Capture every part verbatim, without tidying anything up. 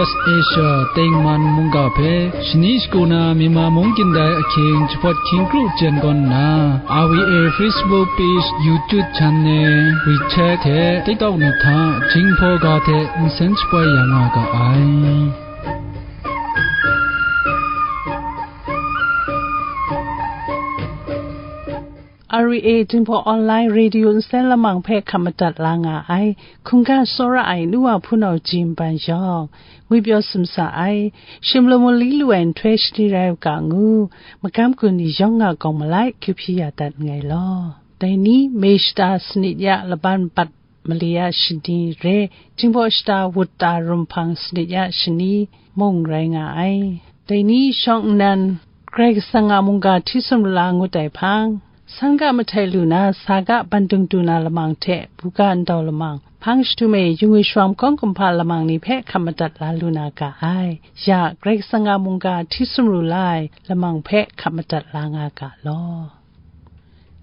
Asia tengman mungga hpe shani shagu na Myanmar mung kyin dai ahkying jahpawt hkying kru jen gawn nna, R V A Facebook page, YouTube channel, WeChat hte TikTok ni hta Jinghpaw ga hte nsen shapoi ya nga ga ai. R V A Jinghpaw Online Radio nsen lamang hpe hkap madat la nga ai, hkungga tsawra ai nu wa hpunau ji npan yawng, ngwipyaw sumsa ai, shim lu mu li lu ai nhtoi shani rai u ga ngu, magam gun ni yawng nga gawng malai kyu hpyi ya dat nngai law. Dai ni, May shata sanit ya laban bat mali ya shani re, Jinghpaw shata wut ta rumhpang sanit ya shani mung rai nga ai. Dai ni shawng nnan, Karai Kasang a mungga hti sumru la ngut ai hpang, san ga mahtai lu na, sa ga bandung du na lamang hte, buga ndau lamang, hpang jahtum e, yungwi sharawng hkawng kumhpa lamang ni hpe hkap madat la lu na ga ai. Ya, Karai Kasang a mungga hti sumru la ai lamang hpe hkap madat la nga ga law.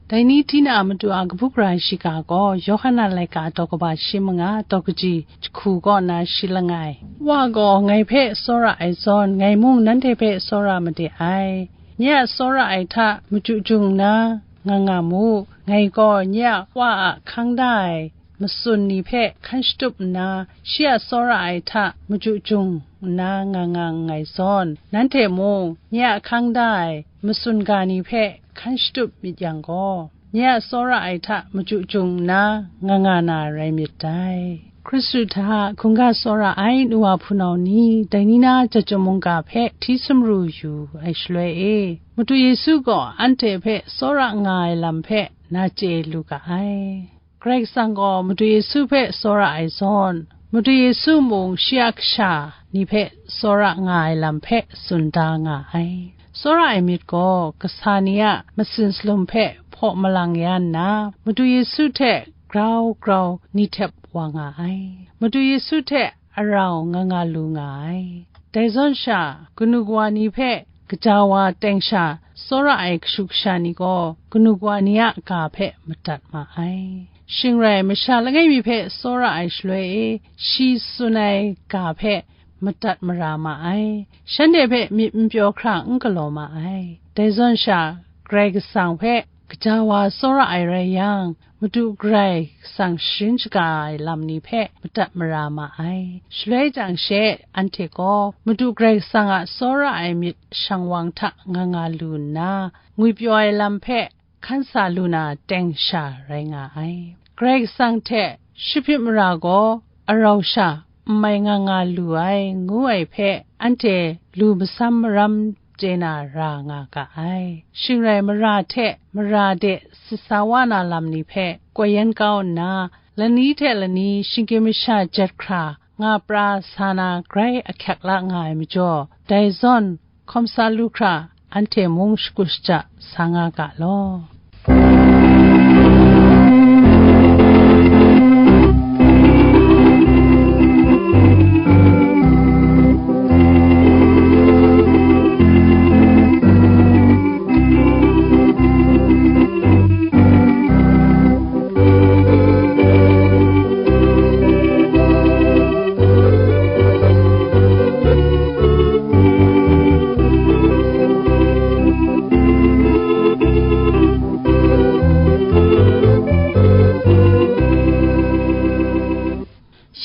Dai ni tinang a matu a kabu gara shiga gaw, Yawhan a laika daw kaba shi manga, daw kaji jahku kaw na shi langai. Wa gaw ngai hpe tsawra ai zawn, ngai mung nanhte hpe tsawra made ai. Nye a tsawra ai hta machyu jung nna nga nga mu, ngai gaw nye a Wa a hkang da ai matsun ni hpe hkan shatup nna, shi a tsawra ai hta machyu jung nna nga nga nngai zawn, nanhte mung nye a hkang da ai matsun ga ni hpe hkan shatup myit yang gaw, nye a tsawra ai hta machyu jung nna nga nga na rai myit dai. Hkristu hta hkungga tsawra ai nu wa hpunau ni, dai ni na chyum mungga hpe hti sumru yu ai shaloi e, Madu Yesu gaw anhte hpe tsawra nga ai lam hpe na chye lu ga ai. Karai Kasang gaw Madu Yesu hpe tsawra ai zawn, Madu Yesu mung shi a kasha ni hpe tsawra nga ai lam hpe tsun da nga ai. Tsawra ai myit gaw kasa ni a masin salum hpe hpaw malang ya nna, Madu Yesu hte grau grau ni htep wa nga ai. Madu Yesu hte arau nga nga lu nga ai. Dai zawn sha, kanu kawa ni hpe kaja wa teng sha tsawra ai kashu kasha ni gaw, kanu kawa ni a ga hpe madat ma ai. Shing rai, masha langai mi hpe tsawra ai shaloi e, shi tsun ai ga hpe madat mara ma ai. Shanhte hpe myit n pyaw hkra n galaw ma ai. Dai zawn sha, Karai Kasang hpe kaja wa tsawra ai rai yang, Madu Karai Kasang sharin shaga ai lam ni hpe madat mara ma ai. Shaloi jang she, anhte gaw Madu Karai Kasang a tsawra ai myit shang wang hta nga nga lu nna, ngwipyaw ai lam hpe hkan sa lu na teng sha rai nga ai. Karai Kasang hte shahpit mara gaw arau sha n mai nga nga lu ai, ngu ai hpe anhte lu masam maram chye na ra nga ga ai. Shing rai, mara hte mara de sit sa wa na lam ni hpe koi yan kau nna, lani hte lani shinggyim masha jet hkra nga pra sa na grai ahkyak la nga ai majaw, dai zawn hkawm sa lu hkra, anhte mung shakut shaja sa nga ga law.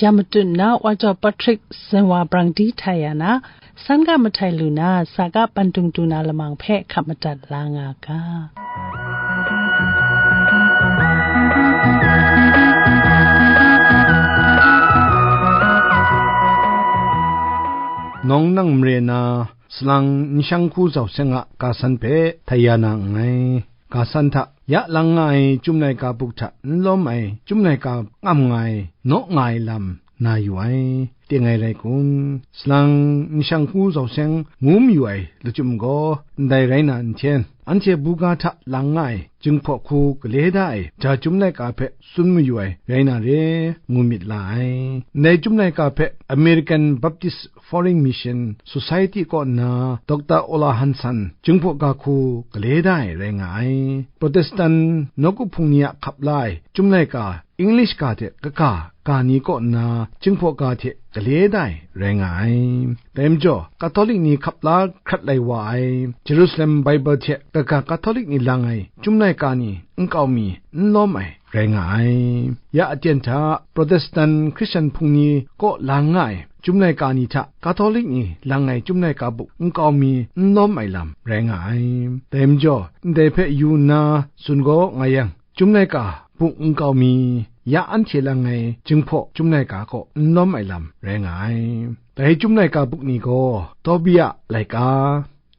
Ya matut na, Wa Jaw Patrick, Zen Wa Brang Di Htaya na, san ga mahtai lu na, sa ga bandung du na lamang hpe hkap madat la nga ga. Nawng nang mare na, salang nshang hku zau seng a ga san hpe htai ya na nngai. Ga san hta, ya lang nga ai Chyum Laika buk hta n lawm ai Chyum Laika ngam nga ai, naw nga ai lam na yu ai. Teng ai rai kun? Salang nshang hku zau seng ngu mayu ai lachyum gaw ndai rai na n hten, anhte buga hta lang nga ai Jinghpaw hku gale da ai ja Chyum Laika hpe tsun mayu ai rai na re, ngu myit la ai. Ndai Chyum Laika hpe American Baptist Foreign Mission Society kaw nna Doctor Ola Hanson Jinghpaw ga hku gale da ai rai nga ai. Protestant nawku hpung ni a hkap la ai Chyum Laika English ga hte kaga ga ni kaw nna, Jinghpaw ga hte gale da ai rai nga ai. Dai majaw, Katolik ni hkap la hkrat lai wa ai, Jerusalem Bible hte kaga Katolik ni lang ai Chyum laika ni nkau mi n lawm ai rai nga ai. Ya aten hta, Protestant Hkristan hpung ni kaw lang nga ai Chyum laika ni hta Katolik ni lang ai Chyum laika buk nkau mi n lawm ai lam rai nga ai. Dai majaw, ndai hpe yu nna tsun gaw nga yang, Chyum laika buk nkau mi, ya anhte lang ai Jinghpaw Chyum laika kaw n lawm ai lam rai nga ai. Dai Chyum laika buk ni gaw, Tobia laika,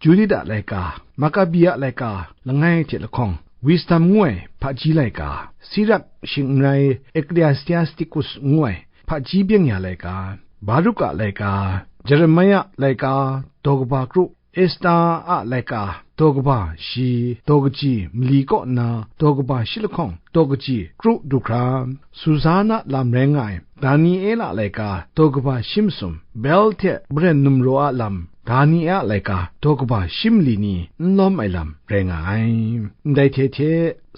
Judith a laika, Makabi a laika langai hte lahkawng, Wisdom ngu ai hpaji laika, Sirak shing n rai, Ecclesiasticus ngu ai hpaji byeng ya laika, Baruk a laika, Jeremia laika, daw kaba kru, Esta a laika, daw kaba shi, daw kaji mali kaw nna, daw kaba shi lahkawng, daw kaji kru du hkra, Suzana lam rai nga ai, Daniela laika, daw kaba shi masum, Bel hte maren numraw a lam, Daniela laika, daw kaba shi mali ni n lawm ai lam rai nga ai. Ndai hte hte,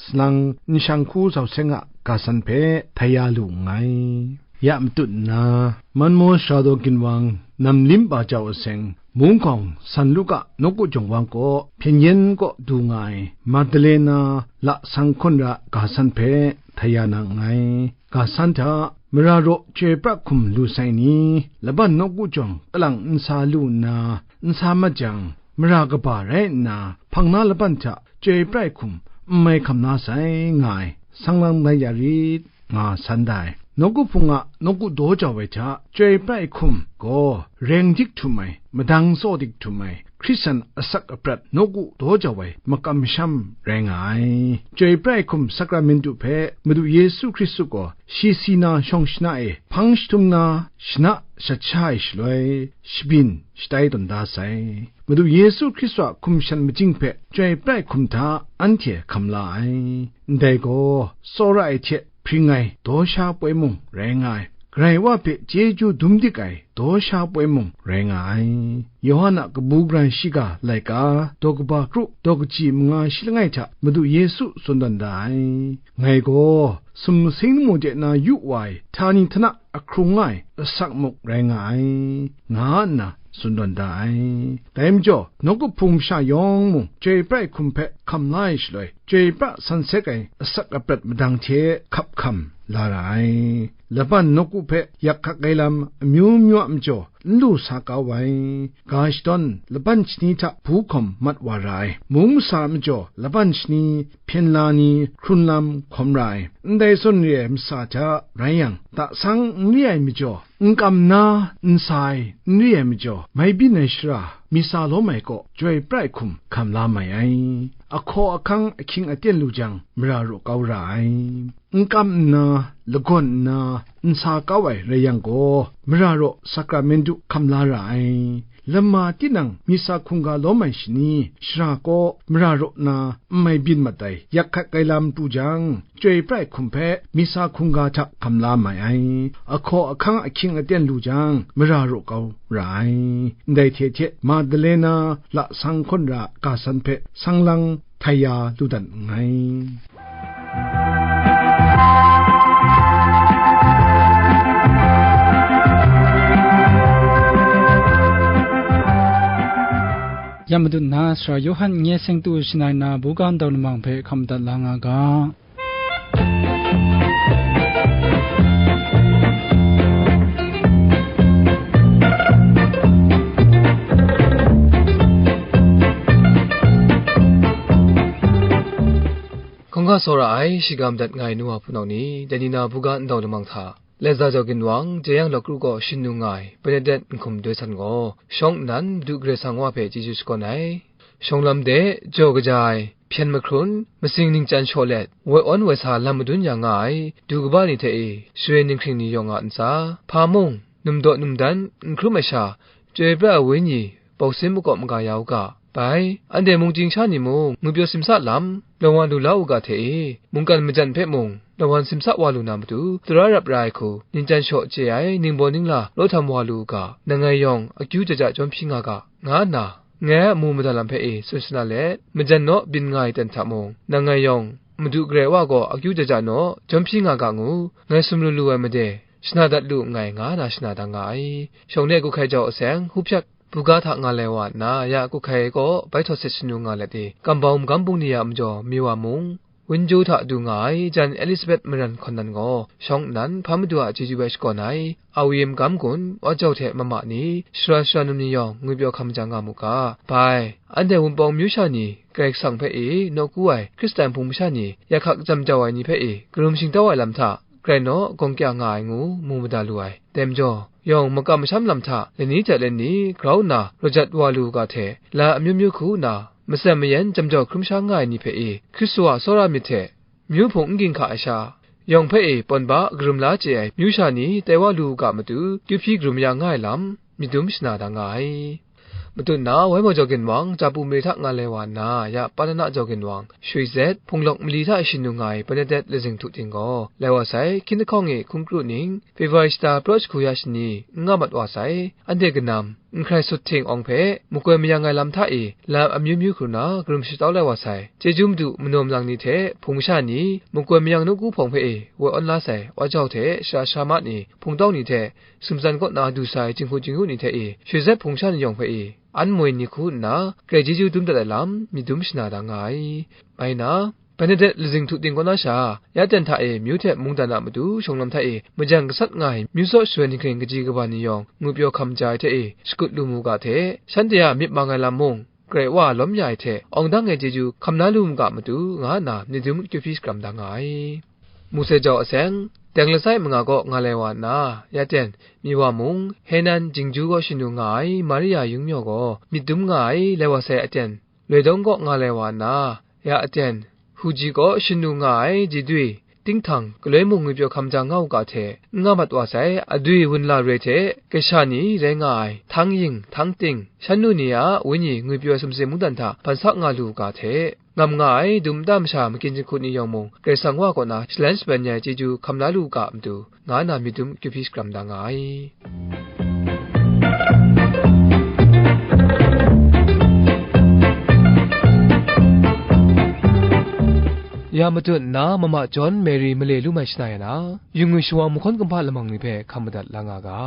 salang nshang hku zau seng a ga san hpe htai ya lu nngai. Ya matut nna, Manmaw Sara Daw Ginwang, Namlim Ba Jau Aseng, Mungkawng San Luka nawku jawng wang kaw hpyen yen kaw du nga ai Magdalena lasang hkawn ra ga san hpe htai ya na nngai. Ga san hta, mara raw chyoi pra hkum lu sai ni, laban nawku jawng kalang nsa lu nna, nsa mat jang, mara kaba rai nna, hpang na laban hta chyoi prai hkum n mai hkam na sai nga ai, sang lang lai ya rit, nga san da ai. Nawku hpung a nawku daw jau ai hta, chyoi prai hkum gaw reng dik htum ai, madang tsaw dik htum ai, Hkristan asak aprat nawku daw jau ai makam masham rai nga ai. Chyoi prai hkum sakramentu hpe Madu Yesu Hkristu gaw shi si na shawng shana e hpang jahtum na shana shat sha ai shaloi, shabyin shatai tawn da sai. Madu Yesu Hkristu a hkum shan majing hpe chyoi prai hkum hta anhte hkam la ai. Ndai gaw, tsawra ai hte hpring ai daw sha poi mung rai nga ai, Karai Wa hpe chyeju dum dik ai daw sha poi mung rai nga ai. Yawhan a kabu gara shiga laika, daw kaba kru, daw kaji manga shi langai hta Madu Yesu tsun tawn da ai. Ngai gaw, sumsing lamu de na yu wa ai, htani htana ahkrung nga ai asak muk rai nga ai, nga nna tsun tawn da ai. Dai majaw, nawku hpung masha yawng mung chyoi prai hkum hpe hkam la ai shaloi, chyoi pra san sek ai asak aprat madang hte hkap hkam la ra ai. Laban nawku hpe yak hkak ai lam amyu myu a majaw n lu sa kau ai. Ga shadawn laban shani hta bu hkawm mat wa ra ai. Mung masa a majaw laban shani hpyen la ni hkrun lam hkawm ra ai. Ndai zawn re ai masa hta rai yang, tasang n re ai majaw, n kam nna n sa ai n re ai majaw, mai byin ai shara, misa lawm ai kaw chyoi prai hkum hkam la mai ai. Ahkaw ahkang ahkying aten lu jang, mara raw kau ra ai. N kam nna, lagawn nna, n sa kau ai rai yang gaw, mara raw sakramentu hkam la ra ai. Lama tinang misa hkungga lawm ai shani, shara kaw mara raw na n mai byin mat ai, yak hkat ai lam pru jang, chyoi prai hkum hpe misa hkungga hta hkam la mai ai. Ahkaw ahkang ahkying aten lu jang, mara raw kau ra ai. Ndai hte hte, Magdalena lasang hkawn ra ga san hpe sang lang htai ya lu dat nngai. Ya madat na, Sara Yawhan nye seng tu shangai na buga ndau lamang hpe hkam dat la nga ga. Hkungga tsawra ai, shiga madat nga ai nu wa hpunau ni, dai ni na buga ndau lamang hta, Leza jau ginwang, jeyang lakru gaw shin nu nga ai, Bernadette Nhkum Doi San gaw, shawng nnan Madu Karai Kasang Wa hpe chyeju shakawn ai. Shawng lam de, jaw kaja ai, hpyen mahkrun, matsing ningchyan shaw let, woi awn woi sa lam madun ya nga ai, du kaba ni hte e, share ninghkring ni yawng a ntsa, hpa mung, num daw num dan, n hkrum ai sha, Chyoi pra ai Wenyi, bawsin makawp maga ya u ga. Bai, anhte mungchying sha ni mung, ngwipyaw simsa lam, lawan lu la u ga hte e, mungkan majan hpe mung, lawan simsa wa lu na matu, tara rap ra ai hku, ningchyan shaw chye ai, ningbaw ningla, law htam wa lu u ga, nangai yawng, akyu jaja chyawm hpyi nga ga, nga nna, ngai a mu mada lam hpe e tsun shana let, majan naw byin nga ai ten hta mung, nangai yawng, Madu Karai Wa gaw akyu jaja naw, chyawm hpyi nga ga ngu, ngai sumru lu ai made, shana dat lu nngai, nga na shana da nga ai. Shawng ne kwi hkai jau aseng, hku hpyak buga hta nga lai wa nna, ya kwi hkai kaw bai htawt set shanu nga let i, kambau magam bungli a majaw mi wa mung, Winju hta du nga ai, jan Elizabeth maran hkawn nan gaw, shawng nnan hpa madu a chyeju bai shakawn ai, a wi magam gun, wa jau hte mama ni, sara sara num ni yawng, ngwipyaw hkam ja nga mu ga. Bai, anhte Wunpawng myu sha ni, Karai Kasang hpe e nawku ai Hkristan hpung masha ni, ya hkak jam jau ai ni hpe e karum shingtau ai lam hta, grai naw gawng kya nga ai ngu, mu mada lu ai. Dai majaw, yawng makam masham lam hta, lani hte lani grau nna raw jat wa lu u ga hte, la amyu myu hku nna, matsem mayan jam jau hkrum sha nga ai ni hpe e, Hkristu a tsawra myit hte, myu hpung n ginhka ai sha, yawng hpe e pawn ba karum la chye ai myu sha ni tai wa lu u ga matu, kyu hpyi karum ya nga ai lam, myit dum shana da nga ai. Matut na, wai maw jau ginwang, Japu mare hta nga lai wa nna, ya Panana jau ginwang, Shwi Zet, Hpung Lawk mali hta shanu nga ai Bernadette lazing htu ting gaw, lai wa sai, hkyin lahkawng e hkungkru ning, February shata prawt jahku ya shani, n nga mat wa sai, anhte kanam, n hkrai sut hting awng hpe, makoi mayang ai lam hta e, lam amyu myu hkru na, karum shatau lai wa sai, chyeju madu manaw malang ni hte, hpung masha ni, makoi mayang nawku hpawng hpe e, woi awn la sai, wa jau hte, sara sara ma ni, hpungtau ni hte, sumtsan kaw na du sai, jinghku jingyu ni hte e, Shwi Zet hpung masha ni yawng hpe e, an moi ni hku nna, grai chyeju dum dat ai lam, myit dum shana da nga ai. Bai na, Bernadette lazing htu ting kaw na sha, ya ten hta e myu hte mungdan a matu shawng lam hta e majan gasat nga ai myu tsaw shaloi ninghkring kaji kaba ni yawng ngwipyaw hkam ja ai hte e shakut lu mu ga hte, shanhte a myit mang ai lam mung, grai wa lawm ya ai hte, awng dang ai chyeju hkam la lu mu ga matu, nga nna myit dum kyu hpyi shakram da nga ai. Mose jau aseng, teng lasai manga kaw nga lai wa nna, ya ten, mi wa mung, Henan jingju kaw shanu nga ai Maria yungmyaw gaw myit dum nga ai, lai wa sai aten, Loi dawng kaw nga lai wa nna, ya aten, Huji kaw shanu nga ai Jedui, Tinghtang, galoi mung ngwipyaw hkam ja nga u ga hte, n nga mat wa sai, adwi wunla re hte, kasha ni rai nga ai, Htang Ying, Htang Ting, shan nu ni a wenyi ngwipyaw sumsing mungdan hta ban sa nga lu u ga hte, ngam nga ai dum nta masha makyin jinghku ni yawng mung, Karai Kasang Wa kaw na shalan shaban ai chyeju hkam la lu u ga matu, nga na myit dum kyu hpyi shakram da nga ai. Ya matut nna, mama John Mary male lu mai shana ya na, yungwi shawang mahkawn kumhpa lamang ni hpe hkam madat la nga ga.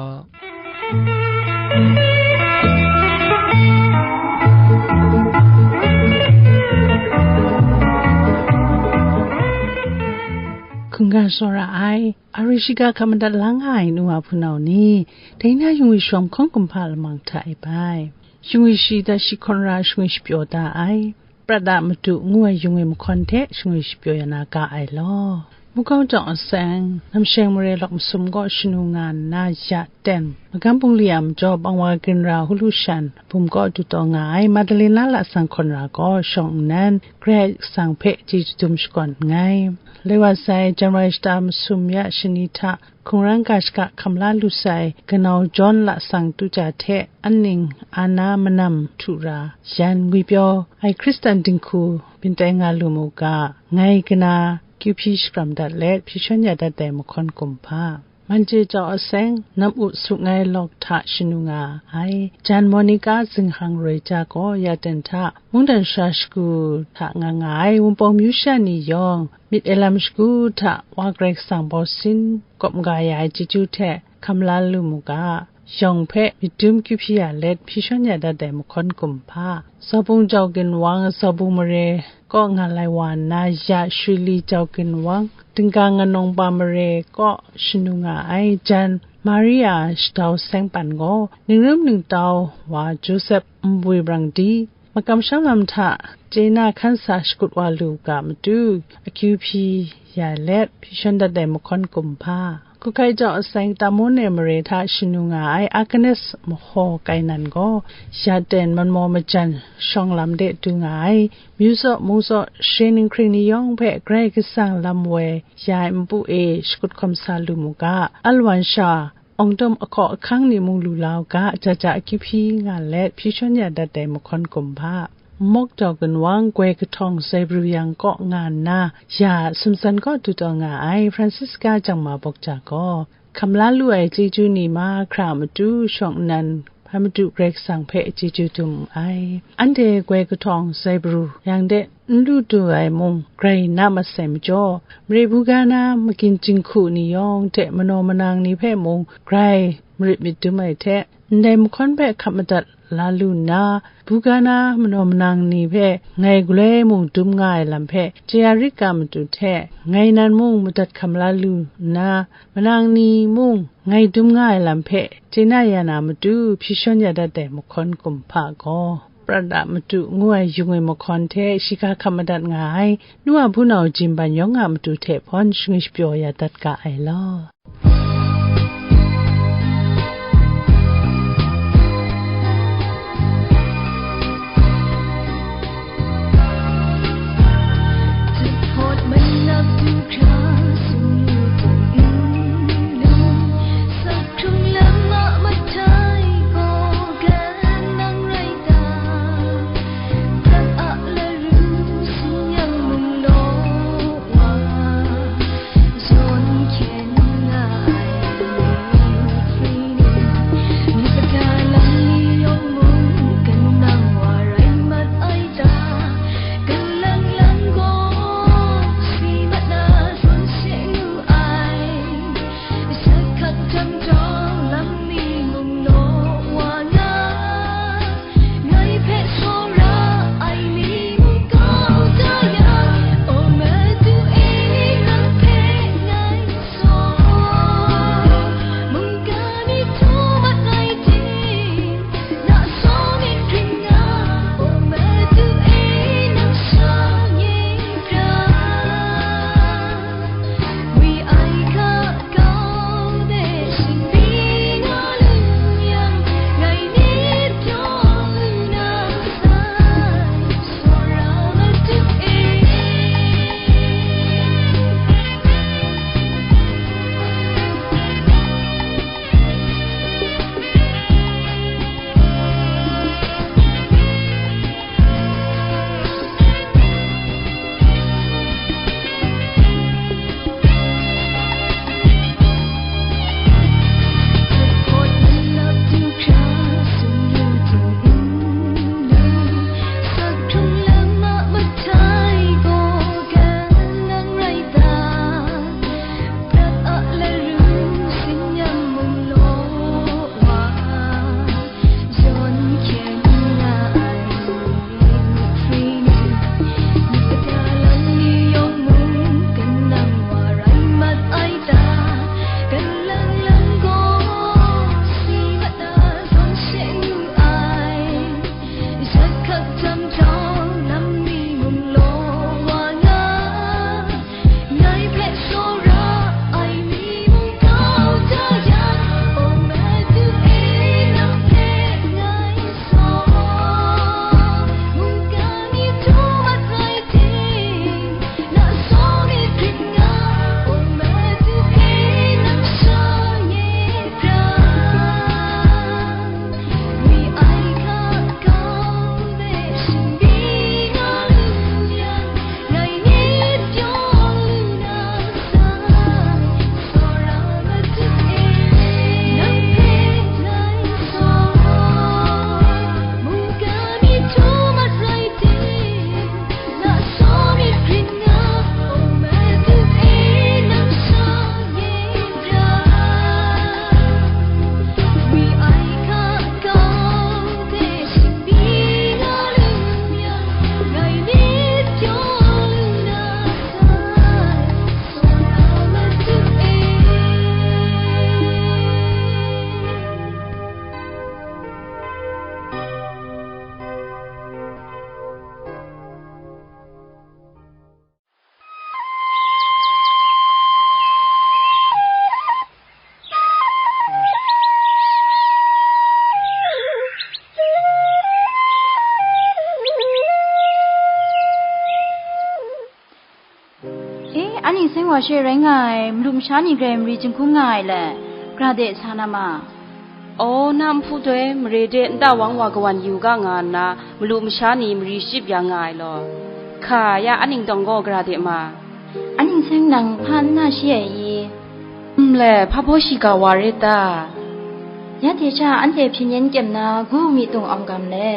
Hkungga tsawra ai, a ri shiga hkam madat la nga ai nu wa hpunau ni, dai na yungwi shawng hkawng kumhpa lamang hta e bai. Shingwi shi dat shi hkawn ra shingwi shapyaw da ai, prat a madu ngu ai yungwi mahkawn hte shingwi shapyaw ya na ga ai law. Mukau jau aseng, Namsheng mare lawk masum kaw shanu nga nna ya ten, magam bungli a majaw bangwa ginra hulu shan bum kaw du taw nga ai Madalena lasang hkawn ra gaw shawng nnan, Karai Kasang hpe chyeju dum shakawn nngai. Lai wa sai, Janwari shata masum ya shani hta, hkungran ga shaka hkam la lu sai, kanau John lasang tuja hte anning Ana manam htu ra, yan ngwipyaw ai Hkristan dinghku byin tai nga lu mu ga, ngai kana kyu hpyi shakram dat let hpyi shawn ya dat ai mahkawn kumhpa. Manje jau aseng, nam u suk ngai lawk hta shanu nga ai, jan Monica zinghang roi ja gaw ya ten hta, mungdan sara shagu hta nga nga ai, Wunpawng myu sha ni yawng, myit e lam shagu hta Wa Karai Kasang bawsin, kawp maga ya ai chyeju hte hkam la lu mu ga, yawng hpe myit dum kyu hpyi ya let hpyi shawn ya dat ai mahkawn kumhpa. Zaubung jau ginwang, Zaubung mare kaw nga lai wa nna, ya Shwili jau ginwang, Dingga Nganawng pa mare kaw shanu nga ai, jan Maria shadau seng pan gaw, ningrum ningtau wa Josep nbwi brang di, makam sha lam hta chye na hkan sa shakut wa lu ga matu, akyu hpyi ya let hpyi shawn dat ai mahkawn kumhpa. Hku hkai jau aseng, Tamone mare hta shanu nga ai Agnes mahaw kai nan gaw, ya ten manmaw majan shawng lam de du nga ai, myu tsaw mung tsaw share ninghkring ni yawng hpe Karai Kasang lam woi ya ai npu e shakut hkawm sa lu mu ga, alwan sha, awng dawm ahkaw ahkang ni mung lu la u ga, ja ja akyu hpyi nga let hpyi shawn ya dat ai mahkawn kumhpa. Mawk jau ginwang, goi kahtawng Zaibru yang kaw nga nna, ya sumtsan kaw du taw nga ai Francisca Jangma Bawk Ja gaw, hkam la lu ai chyeju ni mahkra a matu shawng nnan, hpa Madu Karai Kasang hpe chyeju dum ai. Anhte goi kahtawng Zaibru yang de n lu du ai mung grai na mat sai majaw, mare buga na magin jinghku ni yawng hte manaw manang ni hpe mung grai marit myit dum ai hte, ndai mahkawn hpe hkap madat la lu nna, buga na manaw manang ni hpe ngai galoi mung dum nga ai lam hpe chye ya rit ga matu hte, ngai nan mung madat hkam la lu nna, manang ni mung ngai dum nga ai lam hpe chye na ya na matu hpyi shawn ya dat ai mahkawn kumhpa gaw, prat a matu ngu ai yung ai mahkawn hte shiga hkap madat nga ai, nu a hpunau jimban yawng a matu hte hpawn shangwi shapyaw ya dat ga ai law. E, a ning seng wa she rai nga ai, malu masha ni grai mari jinghkung nga ai le, gra de sa na ma. Aw, na nhpu doi, mare de nta wang wa kawan yu ga nga nna, malu masha ni mari shachyip ya nga ai law. Hka ya, a ning tawng gaw gra de ma. A ning seng nang hpa n na shi ai i? Nle, hpa baw shiga wa rit ta? Ya de sha anhte hpyen yen kyem na gu mi tung awng gam le,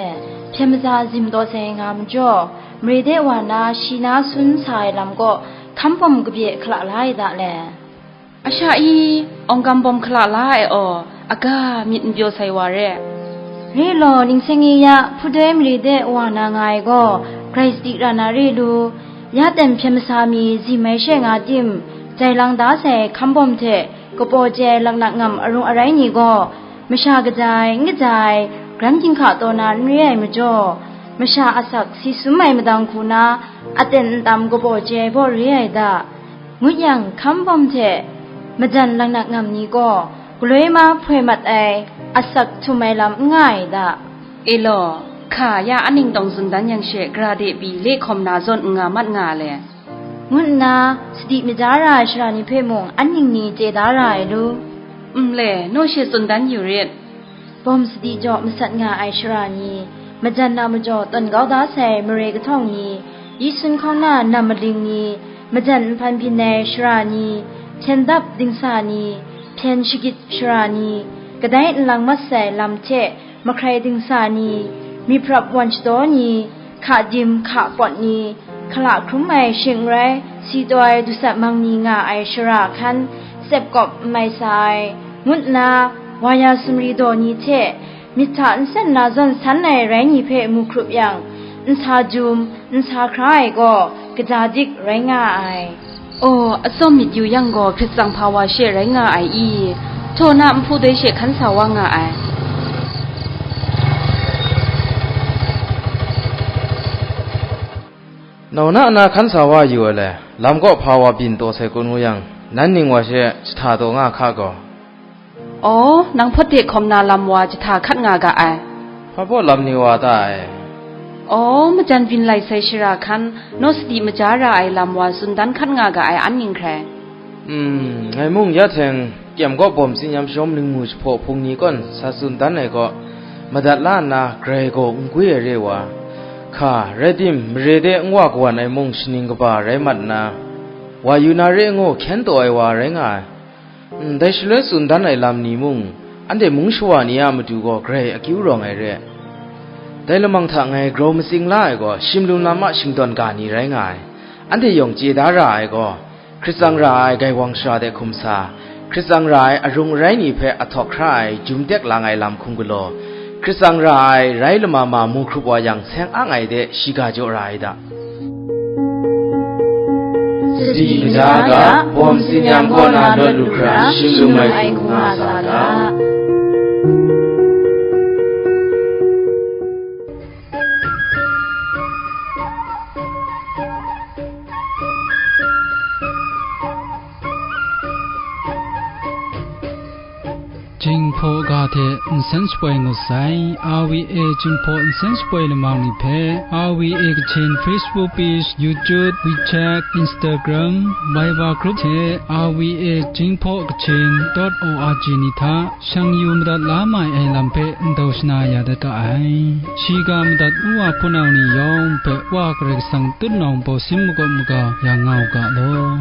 hpyen maza zim taw sai nga majaw, mare de wa na shi na sun sa ai lam kaw hkam bawm kabye hkala la ai da le. A sha i, awng gam bawm hkala la ai aw, aga myit n pyaw sai wa re. Re law, ning seng e ya, hpudoi mare de wa na nga ai gaw, grai sadi ra na re lu, ya ten hpyen masa mi zi mai she nga tim, jai lang da sai hkam bawm hte, kapaw chye ai laknak ngam arung arai ni gaw, masha kaja ai, n kaja ai, gran ginhka taw na n re ai majaw, masha asak si sum ai madang hku na, aten ntam kapaw chye ai baw re ai da, ngut yang, hkam bawm hte majan laknak ngam ni gaw, galoi ma hpoi mat ai, asak htum ai lam n nga ai da. E law, hka ya a ning tawng tsun dan yang she, gara de pyi le hkawm na zawn n nga mat nga le. Ngu nna, sadi maja ra ai shara ni hpe mung an ning ni chye da ra ai lu? N le, naw she tsun dan yu rit. Bawm sadi jaw masat nga ai shara ni, majan na majaw tawn kau da sai mare kahtawng ni, yi sun hkawng na nam maling ni, majan nhpan byin ai shara ni, hpyen dap dingsa ni, hpyen shagit shara ni, kadai nlang mat sai lam hte mahkrai dingsa ni, myit hprap wan shadaw ni, hka dim hka pawt ni, hkala hkrum ai shing n rai, si taw ai dusat mang ni nga ai shara hkan, tsep kawp n mai sa ai, ngut nna, wa ya sumri daw ni hte, myit hta nsen na zawn san ai rai ni hpe mu hkrup yang, n sa jum, n sa hkra ai gaw, kaja dik rai nga ai. Aw, atsawm myit yu yang gaw, hprit tsang hpa wa she rai nga ai i? Htaw na nhpu doi she hkan sa wa nga ai. Nau na na hkan sa wa yu ai le, lam kaw hpa wa byin taw sai kun ngu yang, nan ning wa she jahta taw nga hka gaw. Aw, nang hpawt de hkawm na lam wa jahta hkat nga ga ai. Hpa baw lam ni wa ta ai? Aw, majan byin lai sai shara hkan, naw sadi maja ra ai lam wa tsun dan hkat nga ga ai an ning hkrai. Hmm, ngai mung ya hteng, kyem kaw bawm tsinyam shawm lingmu jahpaw hpung ni kawn sa tsun dan ai kaw, madat la nna grai gaw n gwi ai re wa, hka, rai tim, mare de n wa kawan ai mung shaning kaba rai mat nna, wa yu na re ngu hkyen taw ai wa rai nga ai. Ndai shaloi tsun dan ai lam ni mung, anhte mung shawa ni a matu gaw grai akyu rawng ai re. Dai lamang hta ngai grau matsing la ai gaw, shim lum lam a shingtawn ga ni rai nga ai. Anhte yawng chye da ra ai gaw, hkrit tsang ra ai gaiwang shara de hkum sa, hkrit tsang ra ai arung arai ni hpe ahtawk hkra ai jum tek lang ai lam hkum galaw, hkrit tsang ra ai rai lama ma mu hkrup wa yang seng ang ai de shiga jaw ra ai da. Sadi maja ga, bawm tsinyam kaw na lawt lu hkra, shim lum ai hku nga sa ga. Jinghpaw ga hte nsen shapoi ngut sai. R V A Jinghpaw nsen shapoi lamang ni hpe, R V A Kachin Facebook page, YouTube, WeChat, Instagram, Viber group hte R V A Jinghpaw Kachin dot O R G ni hta shang yu madat la mai ai lam hpe ndau shana ya dat ga ai. Shiga madat u wa hpunau ni yawng hpe Wa Karai Kasang tutnawng bawsin makawp maga ya nga u ga law.